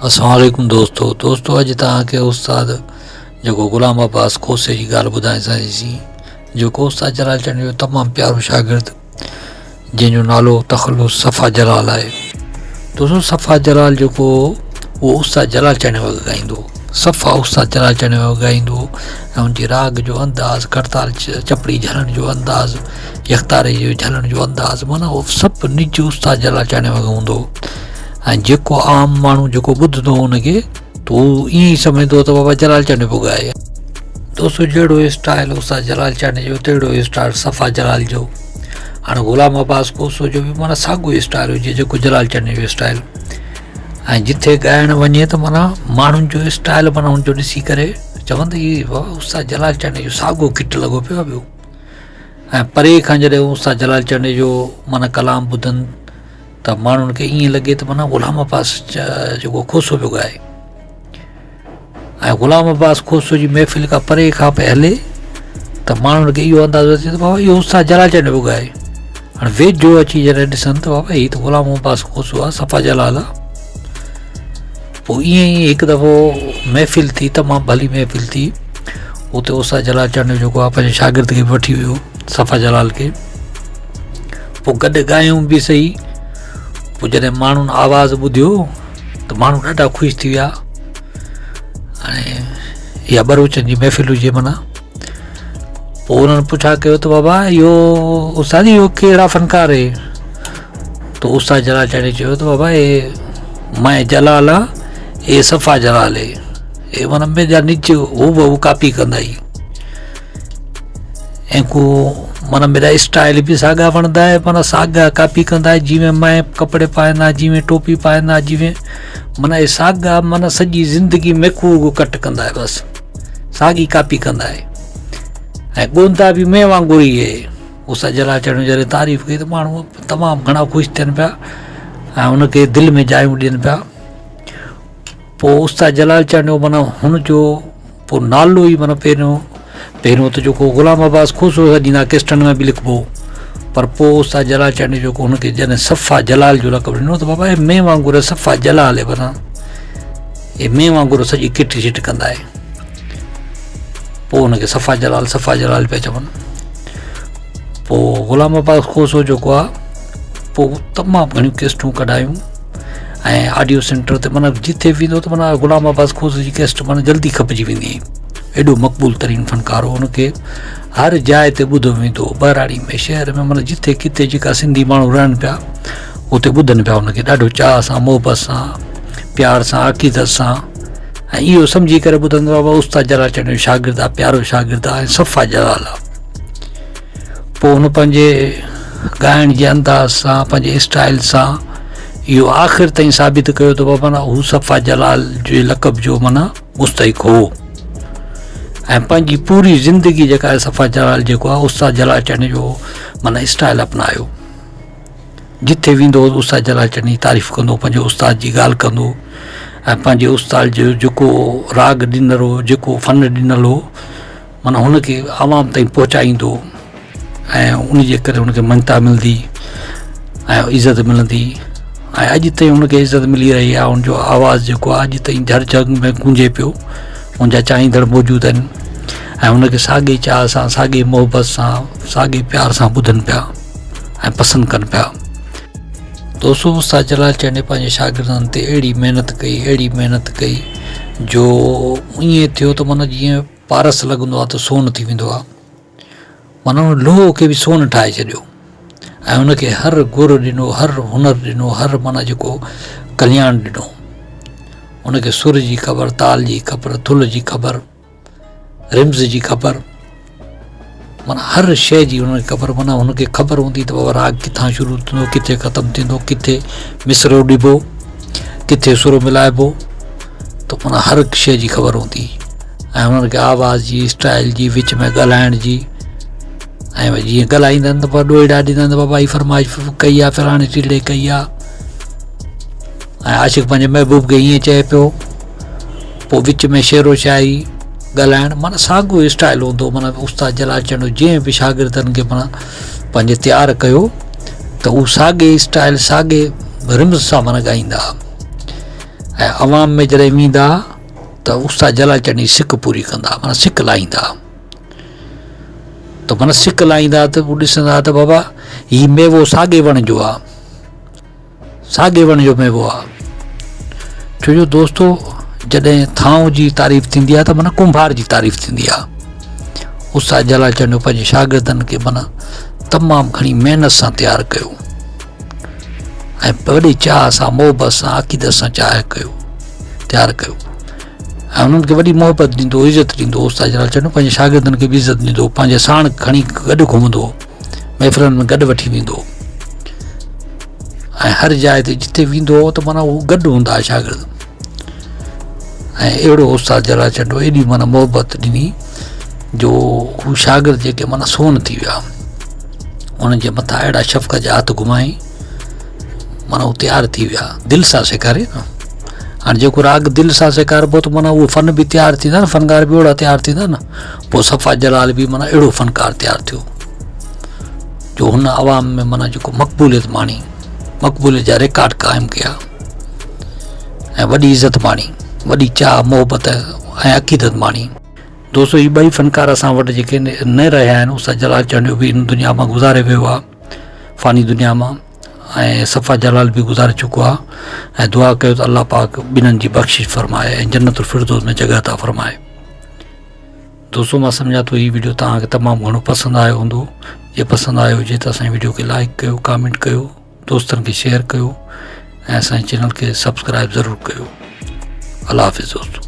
السلام عليڪم دوستو دوستو اڄ توهان کي استاد جيڪو غلام عباس کوسي جي ڳالهه ٻڌائينداسين جيڪو استاد جلال چنڊ جو تمام پيارو شاگرد جنهن جو نالو تخلص صفا جلال آهي دوستو صفا جلال جيڪو هو اهو استاد جلال چنڊ وڳ ڳائيندو هو صفا استاد جلال چنڊ وڳ ڳائيندو هو ۽ ان جي راڳ جو انداز کڙتال چپڙي جهلڻ جو انداز يڪتاري جو جهلڻ جو انداز معنيٰ اهو سڀ نج استاد جلال چنڊ وڳ هوندو هو ۽ جيڪو عام ماڻهو جيڪو ٻڌندو هو ان کي ته هو ائين ئي سمجهندو هو ته بابا جلال چانڊيو پيو ڳائي. دوستو جهڙو اسٽائل استاد جلال چانڊيي جو تهڙو اسٽائل صفا جلال جو. هاڻي غلام عباس کوسو جو به معنيٰ ساڳيو اسٽائل هجي جيڪو جلال چانڊيي جو اسٽائل ۽ جٿي ڳائڻ وڃي ته معنيٰ ماڻهن جو اسٽائل معنيٰ هن جو ڏسي ڪري چون ته هي استاد جلال چانڊيي جو ساڳيو ڪٽ لڳو پيو آهي ٻيو ۽ پري کان جڏهن استاد جلال چانڊيي جو معنيٰ ڪلام ٻڌن ته ماڻهن کي ائين لڳي ته معنيٰ غلام عباس جيڪو کوسو پيو ڳائي ۽ غلام عباس کوسو جي محفل کان پري کان پئي هلي ته ماڻهن کي اهو اندازو ٿئي ته بابا اهو استاد جلال چانڊيو پيو ڳائي هاڻي ويجهو اچي جڏهن ڏسن ته بابا هي ته غلام عباس کوسو آهي صفا جلال آهي پوء ائين ئي هڪ دفعو محفل ٿي تمام ڀلي محفل ٿي اتي استاد جلال چانڊيو جيڪو آهي پنهنجي شاگرد کي به وٺي ويو صفا جلال کي پوء گڏ ڳايون به سهي پوء جڏهن ماڻهن آواز ٻڌيو ته ماڻهو ڏاڍا خوش ٿي ويا هاڻي اها ٻروچن جي محفل هجي معنيٰ پوء انهن پڇا ڪيو ته بابا اهو استاد اهو ڪهڙا فنڪار آهي ته استاد جلال چاڻي چيو ته بابا هي مين جلال آ هي صفا جلال هي هي معنيٰ منهنجا نج هو بهو ڪاپي ڪندا هي ۽ ڪو معنيٰ ميرا اسٽائل به ساڳا وڻندا آهي معنيٰ ساڳا ڪاپي ڪندا آهي جيئن مين ڪپڙي پائيندا جيئن ٽوپي پائيندا جيئن معنيٰ اهي ساڳا معنيٰ سڄي زندگي ميڪو رڳو ڪٽ ڪندا آهي بس ساڳي ڪاپي ڪندا آهي ۽ ڳوندا به مين وانگر ئي اهي استاد جلال چڙيو جڏهن تعريف ڪئي ته ماڻهو تمام گهڻا خوش ٿين پيا ۽ ان کي دل ۾ جايون ڏين پيا پوء استاد جلال چانڊيو معنيٰ هن جو پوء نالو ئي معنيٰ پهريون پهريون ته جيڪو غلام عباس کوسو سڏيندا ڪسٽن ۾ به لکبو هو پر پوء استاد جلال چانڊيو جيڪو هن کي جڏهن صفا جلال جو لقب ڏنو ته بابا هي مين وانگر صفا جلال هي معنيٰ هي مين وانگر سڄي ڪٽ شٽ ڪندا آهي پوء هن کي صفا جلال صفا جلال پيا چون پوء غلام عباس کوسو جيڪو آهي پوء تمام گهڻيون ڪيسٽون ڪڍايون ۽ آڊيو سينٽر تي معنيٰ جتي ويندو ته معنيٰ غلام عباس کوسي جي ڪيسٽ معنيٰ جلدي کپجي ويندي ايڏو مقبول ترين فنڪار هو ان کي هر جاء تي ٻڌو ويندو هو ٻهراڙي ۾ شهر ۾ معنيٰ جتي ڪٿي جيڪا سنڌي ماڻهو رهن پيا اتي ٻڌن پيا ان کي ڏاڍو چاهه سان محبت سان پيار سان عقيدت سان ۽ اهو سمجهي ڪري ٻڌندو آهي استاد جلال چنڊ جو شاگرد آهي پيارو شاگرد آهي ۽ صفا جلال آهي پوء هن پنهنجي ڳائڻ جي انداز سان پنهنجي اسٽائل سان اهو آخر تائين ثابت ڪيو ته بابا معنيٰ هو صفا جلال جي لقب جو معنيٰ مستحق هو ۽ پنهنجي پوري زندگي جيڪا آهي صفا جلال جيڪو آهي استاد جلال چنڊ جو معنيٰ اسٽائل اپنايو جتي ويندو هو استاد جلال چنڊ جي تعريف ڪندو پنهنجي استاد جي ڳالهه ڪندو ۽ پنهنجي استاد جو جيڪو راڳ ڏنل هو جيڪو فن ڏنل هو معنيٰ هن کي عوام تائين پهچائيندو ۽ ان جي ڪري هن کي مڃتا ملندي ۽ عزت ملندي ۽ اڄ تائين هن کي عزت ملي رهي آهي هن جو آواز جيڪو آهي اڄ تائين جهر جهنگ ۾ گونجي پيو هن جا چاهيندڙ موجود آهن ۽ هن کي ساڳي چاهه سان ساڳي محبت سان ساڳي پيار سان ٻڌن پيا ۽ پسند ڪن پيا. دوستو استاد جلال چانڊيي پنهنجي شاگردن تي اهڙي محنت ڪئي اهڙي محنت ڪئي جو ائين ٿيو ته معنيٰ جيئن پارس لڳندو آهي ته سون ٿي ويندو آهي معنيٰ ان لوهه کي به سون ٺاهي ڇڏيو ۽ ان کي هر گر ڏنو هر هنر ڏنو هر معنيٰ جيڪو ڪلياڻ ڏنو ان کي سر جي خبر تال جي خبر ٿل جي خبر رمز جي خبر معنيٰ هر شيء جي هن کي خبر معنيٰ هن کي خبر هوندي ته بابا راڳ ڪٿان شروع ٿيندو ڪٿي ختم ٿيندو ڪٿي مصرعو ڏبو ڪٿي سر ملائبو ته معنيٰ هر هڪ شيء جي خبر هوندي ۽ هنن کي آواز جي اسٽائل جي وچ ۾ ڳالهائڻ جي ۽ وري جيئن ڳالهائيندا آهن ته پوء ڏوهيڙا ڏيندا آهن ته بابا هي فرمائش ڪئي آهي فلاڻي ٽيڙي ڪئي آهي ۽ عاشق پنهنجي محبوب کي ائين چئي پيو پوء وچ ۾ شعر و شاعري ڳالهائڻ معنيٰ ساڳيو اسٽائل هوندو معنيٰ استاد جلال چنڊ جنهن به شاگردن کي معنيٰ پنهنجي تيار ڪيو ته هو ساڳي اسٽائل ساڳي رمز سان معنيٰ ڳائيندا. ۽ عوام ۾ جڏهن ويندا ته استاد جلال چنڊ جي سڪ پوري ڪندا معنيٰ سڪ لاهيندا ته معنيٰ سڪ لاهيندا ته هو ڏسندا ته بابا هي ميوو ساڳي وڻ جو آ ساڳي وڻ جو ميوو آ ڇو جو دوستو جڏهن ٿانو جي تعريف ٿيندي آ ته معنيٰ ڪنڀار جي تعريف ٿيندي آ استاد جلال چنڊ پنهنجي شاگردن کي معنيٰ تمام گهڻي محنت سان تيار ڪيو ۽ وڏي چاهه سان محبت سان عقيدت سان چاهه ڪيو تيار ڪيو ۽ انهن کي وڏي محبت ڏيندو هو عزت ڏيندو هو استاد جلال چنڊ پنهنجي شاگردن کي به عزت ڏيندو هو پنهنجي ساڻ کڻي گڏ گهمندو هو محفلن ۾ گڏ وٺي ويندو هو ۽ هر جاء تي جتي ويندو هو ته معنيٰ هو گڏ هوندا هئا شاگرد ۽ اهڙو استاد جلال چنڊ ايڏي معنيٰ محبت ڏني جو هو شاگرد جيڪي معنيٰ سون ٿي ويا انهن جي مٿان اهڙا شفقت جا هٿ گهمائي معنيٰ هو تيار ٿي ويا دل سان سيکاري نه هاڻي جيڪو راڳ دل سان سيکاربو ته معنيٰ اهو فن به تيار ٿيندا نه فنڪار به اهڙا تيار ٿيندا نه پوء صفا جلال به معنيٰ اهڙو فنڪار تيار ٿيو جو هن عوام ۾ معنيٰ جيڪو مقبوليت ماڻي مقبوليت جا رڪارڊ قائم ڪيا ۽ وڏي عزت ماڻي وڏي چاهه محبت ۽ عقيدت ماڻي دوستو هي ٻئي فنڪار اسان وٽ جيڪي نه رهيا آهن استاد جلال چانڊيو به هن دنيا مان گذاري ويو آهي فاني دنيا مان ۽ صفا جلال به گذاري چڪو آهي ۽ دعا ڪيو ته الله پاڪ ٻنهن جي بخشش فرمائي ۽ جنت الفردوس ۾ جڳهه عطا فرمائي. دوستو مان سمجهان ٿو هي ويڊيو توهان کي تمام گهڻو پسند آيو هوندو جي پسند آيو هجي ته اسان جي ويڊيو کي لائڪ ڪيو ڪامينٽ ڪيو دوستن کي شيئر ڪيو ۽ اسان جي چينل کي سبسڪرائب ضرور ڪيو الله حافظ دوستو.